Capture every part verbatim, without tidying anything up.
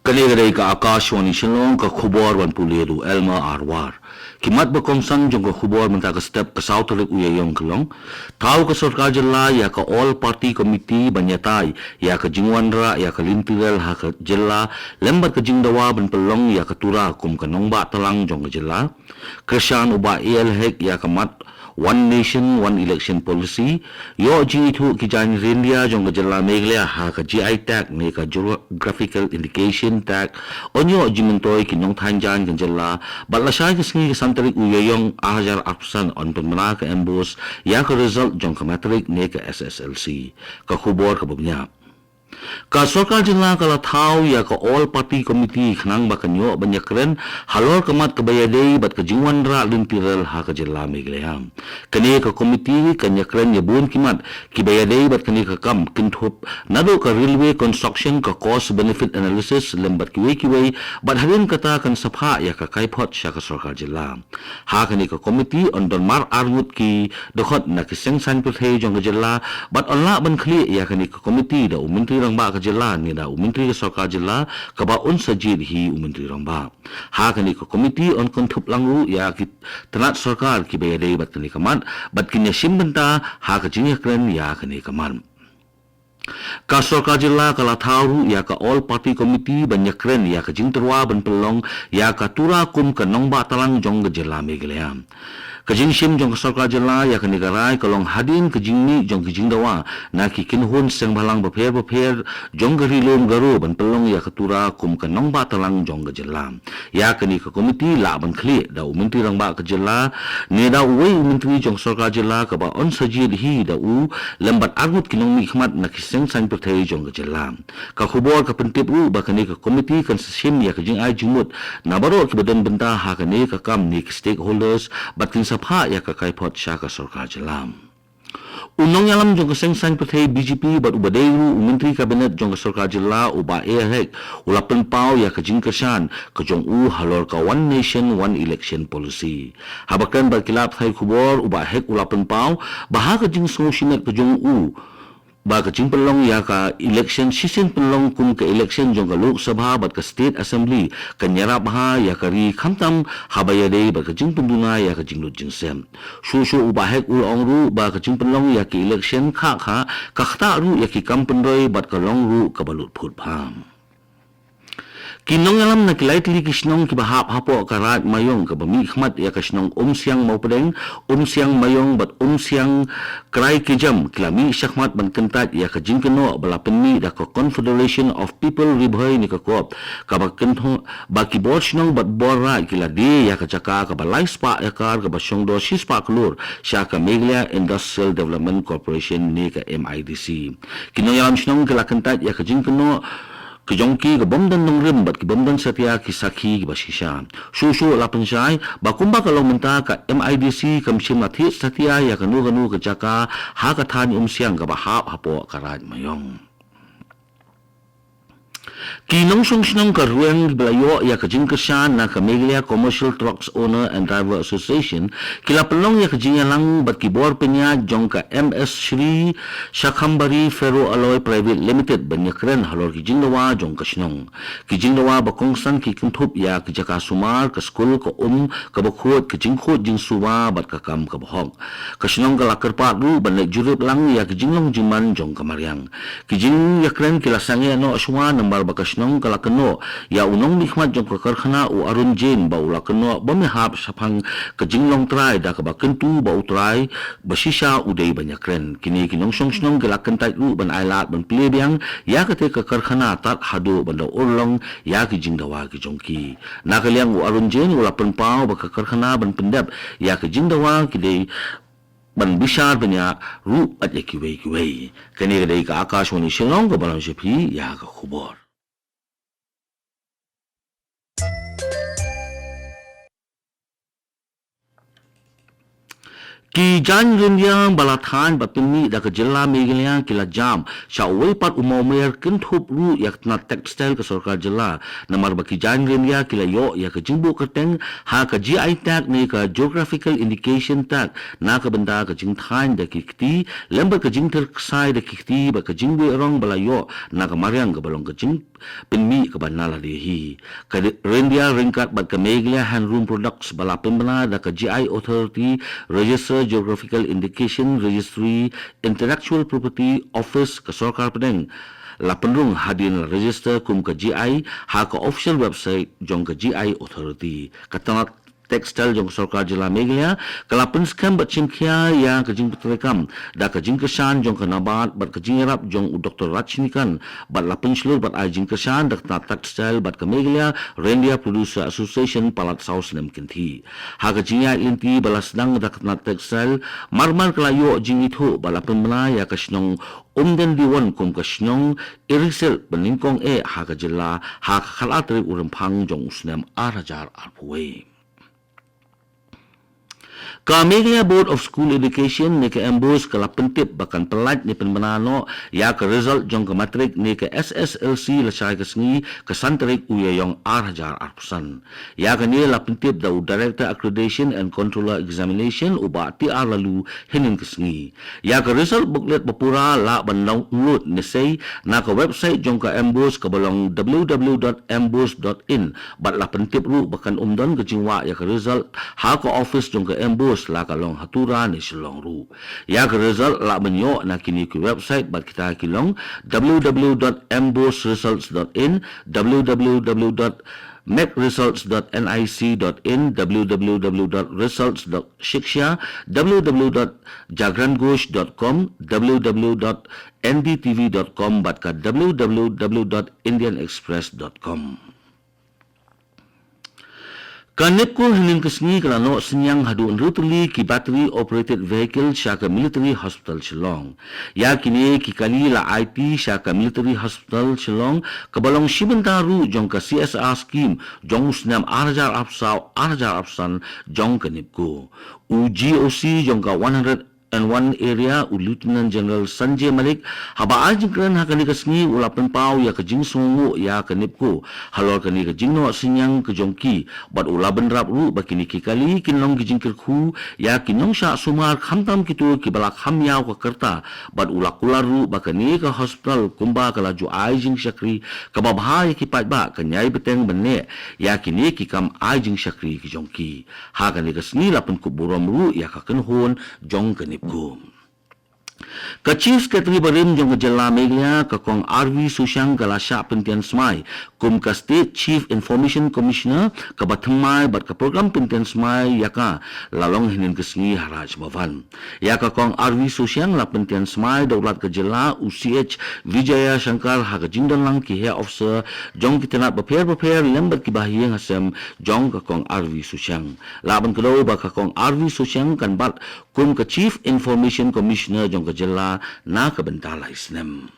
Kane ka dei ka Akashvani Shillong, ka khubor ban pule da u Elmer Arwar. Ki mat ba kongsan jong ka khubor mynta ka step ka saw tarik u Ïaïong ka long: Thaw ka sorkar jylla ïa ka All Party Committee ban ïatai ïa ka jingwanrah ïa ka lynti rel ha ka jylla lem bad ka jingdawa ban pynlong ïa ka Tura kum ka nongbah tlang jong ka jylla. Kyrshan u Bah A L Hek ïa ka mat One Nation, One Election Policy. Ïoh jingithuh ki jaiñ ryndia jong ka jylla Meghalaya ha ka G I tag ne ka Geographical Indication tag. Yn ïoh jingmyntoi ki nongthaiñ jaiñ ka jylla. Bad lashai ka sngi ka san tarik u Ïaïong ar hajar arphew san yn pynbna ka MBOSE ïa ka result jong ka matric ne ka S S L C. Ka khubor kaba bniah. Ka sorkar jylla ka la thaw ïa ka All Party Committee khnang ba kan ïoh ban ïakren halor ka mat kaba ïadei bad ka jingwanrah lynti rel ha ka jylla Meghalaya. Kane ka committee kan ïakren ïa bun ki mat kiba ïadei bad kane ka kam, kynthup naduh ka railway construction, ka cost benefit analysis lem bad kiwei kiwei, bad hadien kata kan sa phah ïa ka kaiphod sha ka sorkar jylla. Ha kane ka committee yn don mar arngut ki dkhot na ki seng saiñ pyrthei jong ka jylla, bad yn lah ban khlieh ïa kane ka committee da u Myntri Rangbah ka jylla ne da u Myntri ka sorkar jylla, kaba un sa jied hi u Myntri Rangbah. Ha kane ka committee yn kynthup lang ruh ïa ki tnat sorkar kiba ïadei bad kane ka mat, bad kin ïashim bynta ha ka jingïakren ïa kane ka mat. Ka sorkar jylla ka la thaw ruh ïa ka All Party Committee ban ïakren ïa ka jingtyrwa ban pynlong ïa ka Tura kum ka nongbah tlang jong ka jylla Meghalaya. Ka jingshim jong ka sorkar jylla ïa kane ka rai ka long hadien ka jingmih jong ki jingdawa na ki kynhun seng bhalang bapher bapher jong ka Ri Lum Garo ban pynlong ïa ka Tura kum ka nongbah tlang jong ka jylla. Ïa kane ka committee lah ban khlieh da u Myntri Rangbah ka jylla ne da uwei u myntri jong sorkar jylla, kaba yn sa jied hi da u lem bad arngut ki nongmihkhmat na ki seng saiñ pyrthei jong ka jylla. Ka khubor ka pyntip ruh ba kane ka committee kan sa shim ïa ka jingai jingmut na baroh kiba don bynta ha kane ka kam ne ki stakeholders, bad kin sa phah ïa ka kaiphod sha ka sorkar jylla. U nongïalam jong ka seng saiñ pyrthei B J P bad uba dei ruh u Myntri Kabinet jong ka sorkar jylla, u Bah A L Hek, u la pynpaw ïa ka jingkyrshan ka jong u halor ka One Nation, One Election Policy. Haba kren bad ki lad pathai khubor, u Bah Hek u la pynpaw ba ha ka jingsngew shimet ka jong u ba ka jingpynlong ïa ka election shisien pynlong kum ka election jong ka Lok Sabha bad ka State Assembly kan ïarap bha ïa ka ri, khamtam haba ïadei bad ka jingpynduna ïa ka jinglut jingsep. Shuh shuh u Bah Hek u la ong ruh ba ka jingpynlong ïa ka election khah khah ka ktah ruh ïa ki kam pynroi bad ka long ruh kaba lut phut bha. Ki nongïalam na ki lai tylli ki shnong kiba hap hapoh ka Raid Maïong kaba mihkhmat ïa ka shnong Umsiang Mawpdeng, Umsiang Maïong bad Umsiang Kraikejam ki la mih shakhmat ban kyntait ïa ka jingkynnoh ba la pynmih da ka Confederation of People Ri Bhoi ne ka CoP, kaba kynthoh ba ki bor shnong bad bor raid ki la die ïa ka jaka kaba lai spah akar kaba shongdor shi spah klur sha ka Meghalaya Industrial Development Corporation ne ka M I D C. Ki nongïalam shnong ki la kyntait ïa ka jingkynnoh ka jong ki ka bym don nongrim bad ki bym don satia ki sakhi kiba shisha. Shuh shuh la pynshai ba kumba ka long mynta ka M I D C kam shym la thied satia ïa kano kano ka jaka ha ka thaiñ Umsiang kaba hap hapoh ka Raid Maïong. Ki nongshong shnong ka Rwiang kiba la ïoh ïa ka jingkyrshan na ka Meghalaya Commercial Trucks Owner and Driver Association ki la pynlong ïa ka jingïalang bad ki bor pynïaid jong ka M S Shri Shakambari Ferro Alloy Private Limited ban ïakren halor ki jingdawa jong ka shnong. Ki jingdawa ba kongsan ki kynthup ïa ki jaka sumar, ka skul, ka um, kaba khuid, ka jingkhuid jingsuba bad ka kam kaba hok. Ka shnong ka la kyrpad ruh ban leit jurip lang ïa ki jinglong jingman jong ka mariang. Ki jingïakren ki la sangeh noh shuwa namar ba ka shnong ka la kynnoh ïa u nongmihkhmat jong ka karkhana u Arun Jain ba u la kynnoh bym hap shaphang ka jinglong trai da kaba kyntu ba u trai ba shisha u dei ban ïakren. Kine ki nongshong shnong ki la kyntait ruh ban ailad ban plie biang ïa kata ka karkhana tad haduh ban da urlong ïa ki jingdawa ki jong ki. Na ka liang u Arun Jain u la pynpaw ba ka karkhana ban pyndep ïa ki jingdawa ki dei ban bishar bniah ruh bad ïa kiwei kiwei. Kane ka dei ka Akashvani Shillong kaba lam sha phi ïa ka khubor. Ki jaiñ ryndia ba la thaiñ bad pynmih da ka jylla Meghalaya ki la jam sha uwei pat u mawmer, kynthup ruh ïa ka tnat textile ka sorkar jylla. Namar ba ki jaiñ ryndia ki la ïoh ïa ka jingbuh kyrteng ha ka G I tag ne ka Geographical Indication tag na ka bynta ka jingthaiñ da ki kti lem bad ka jingtyrksai da ki kti bad ka jingwieh rong ba la ïoh na ka mariang kaba long ka jing pynmih kaba na lade hi. Ka Ryndia Ryngkat bad ka Meghalaya Handloom Products ba la pynbna da ka G I Authority, Register Geographical Indication Registry, Intellectual Property Office ka Sorkar Pdeng, la pynrung hadien la register kum ka G I ha ka official website jong ka G I Authority. Ka tnat textile jong ka Sorkar Jylla Meghalaya ka la pynskhem bad shimkhia ïa ka jingpyntreikam da ka jingkyrshan jong ka NABARD bad ka jingïarap jong u Doctor Rajnikant, bad la pynshlur bad ai jingkyrshan da ka tnat textile bad ka Meghalaya Ryndia Producer Association palat saw snem kynthih. Ha ka jingïaid lynti ba la sdang da ka tnat textile, mar mar ka la ïoh jingithuh bad la pynbna ïa ka shnong Umdendiwon kum ka shnong iri silk ba nyngkong eh ha ka jylla ha ka khatar tarik u Rymphang jong u snem ar hajar arphew wei. Ka Meghalaya Board of School Education ne ka MBOSE ka la pyntip ba kan pyllait ne pynbna noh ïa ka result jong ka matrik ne ka S S L C lashai ka sngi ka san tarik u Ïaïong ar hajar arphew san. Ïa kane la pyntip da u Director Accreditation and Controller Examination u Bah T R Laloo hynnin ka sngi. Ïa ka result booklet ba pura lah ban download ne sei na ka website jong ka MBOSE kaba long w w w dot mbose dot in, bad la pyntip ruh ba kan ym don ka jingwah ïa ka result ha ka office jong ka MBOSE, la ka long ha Tura ne Shillong ruh. Ïa ka result lah ban ïoh na kine ki website bad kita ki long w w w dot mbose results dot in, w w w dot mec results dot nic dot in, w w w dot results dot shiksha, w w w dot jagran ghosh dot com, w w w dot n d t v dot com bad ka w w w dot indian express dot com. Ka NEEPCO hynnin ka sngi ka la noh synñiang haduh hynriew tylli ki battery operated vehicle sha ka Military Hospital Shillong. Ïa kine ki kali la aiti sha ka Military Hospital Shillong kaba long shi bynta ruh jong ka C S R scheme jong u snem ar hajar arphew saw ar hajar arphew san jong ka NEEPCO. U G O C jong ka one hundred and one area, u Lieutenant General Sanjay Malik, haba ai jingkren ha kane ka sngi u la pynpaw ïa ka jingsngewnguh ïa ka NEEPCO halor kane ka jingnoh synñiang ka jong ki, bad u la bynrap ruh ba kine ki kali kin long ki jingkyrkhu ïa ki nongshah sumar, khamtam kito kiba la kham ïaw ka rta, bad u la kular ruh ba kane ka hospital kumba ka la ju ai jingshakri kaba bha ïa ki paidbah, kan ïai bteng ban neh ïa kine ki kam ai jingshakri ki jong ki. Ha kane ka sngi la pynkup burom ruh ïa ka kynhun jong ka NEEPCO. Ka Chief Secretary barim jong ka jylla Meghalaya, ka Kong R V Sushang, ka la shah pyntian smai kum ka State Chief Information Commissioner kaba thymmai, bad ka program pyntian smai ïa ka la long hynnin ka sngi ha Raj Bhavan. Ïa ka Kong R V Sushang la pyntian smai da u Lat ka jylla u C H Vijayashankar ha ka jingdon lang ki heh officer jong ki tnat bapher bapher lem bad ki bahaïing hasem jong ka Kong R V Sushang. Lah ban kdew ba ka Kong R V Sushang kan bat kum ka Chief Information Commissioner jong ka jylla na ka bynta lai snem.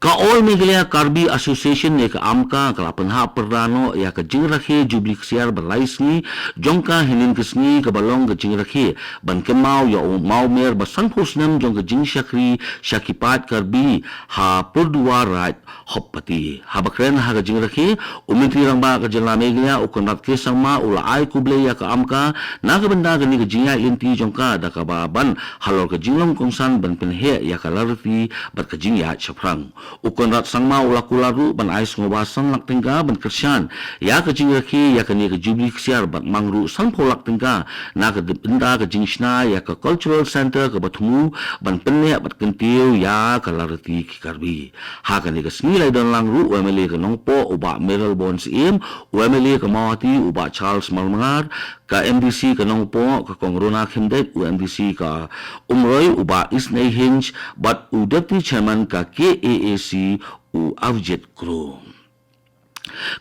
Ka All Meghalaya Karbi Association ne ka AMKA ka la pynhap pyrda noh ïa ka jingrakhe Jubilee Ksiar ba lai sngi jong ka hynnin ka sngi, kaba long ka jingrakhe ban kynmaw ïa u mawmer ba sanphew snem jong ka jingshakri sha ki paid Karbi ha Purduwar Raid Hopati. Haba kren ha ka jingrakhe, u Myntri Rangbah ka jylla Meghalaya u Conrad K Sangma u la ai khublei ïa ka AMKA na ka bynta kane ka jingïaid lynti jong ka da kaba ban halor ka jinglong kongsan ban pynheh ïa ka lariti bad ka jingïaid shaphrang. U Conrad Sangma u la kular ruh ban ai sngewbha san lak tyngka ban kyrshan ïa ka jingrakhe ïa kane ka Jubilee Ksiar bad mang ruh sanphew lak tyngka na ka bynta ka jingshna ïa ka Cultural Centre kaba thmu ban pynneh bad kyntiew ïa ka lariti ki Karbi. Ha kane ka sngi la ïadon lang ruh u MLA ka Nongpoh u Bah Mayralborn Syiem, u MLA ka Mawhati u Bah Charles Marmangar, ka MDC ka Nongpoh ka Kong Rona Khymdeit, u MDC ka Umroi u Bah Isnei Hinge, bad u Deputy Chairman ka KAAC u Avijit Kro.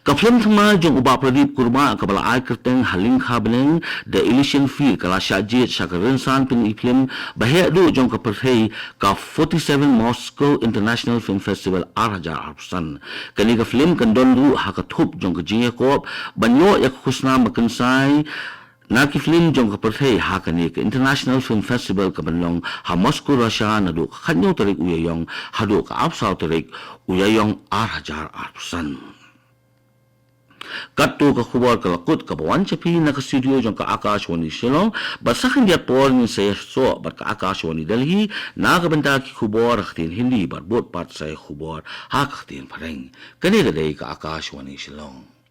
Ka film thymmai jong u Bah Pradip Kurbah kaba la ai kyrteng Ha Lyngkha Bneng, The Elysian Field, ka la shah jied sha ka rynsan pyni film ba heh duh jong ka pyrthei, ka forty-seven Moscow International Film Festival ar hajar arphew san. Kane ka film kan don ruh ha ka thup jong ka jingïakop ban ïoh ïa ka khusnam ba kynsai na ki film jong ka pyrthei ha kane ka International Film Festival kaban long ha Moscow, Russia, naduh ka khathynñiew tarik u Ïaïong haduh ka arphew saw tarik u Ïaïong ar hajar arphew san. Katto ka khubor ka la kut kaba wan sha phi na ka studio jong ka Akashvani Shillong, bad sa khyndiat por ngin sa ïasoh bad ka Akashvani Delhi na ka bynta ki khubor ha ka ktien Hindi bad bud pat sa ïa khubor ha ka ktien Phareng. Kane ka dei ka Akashvani Shillong.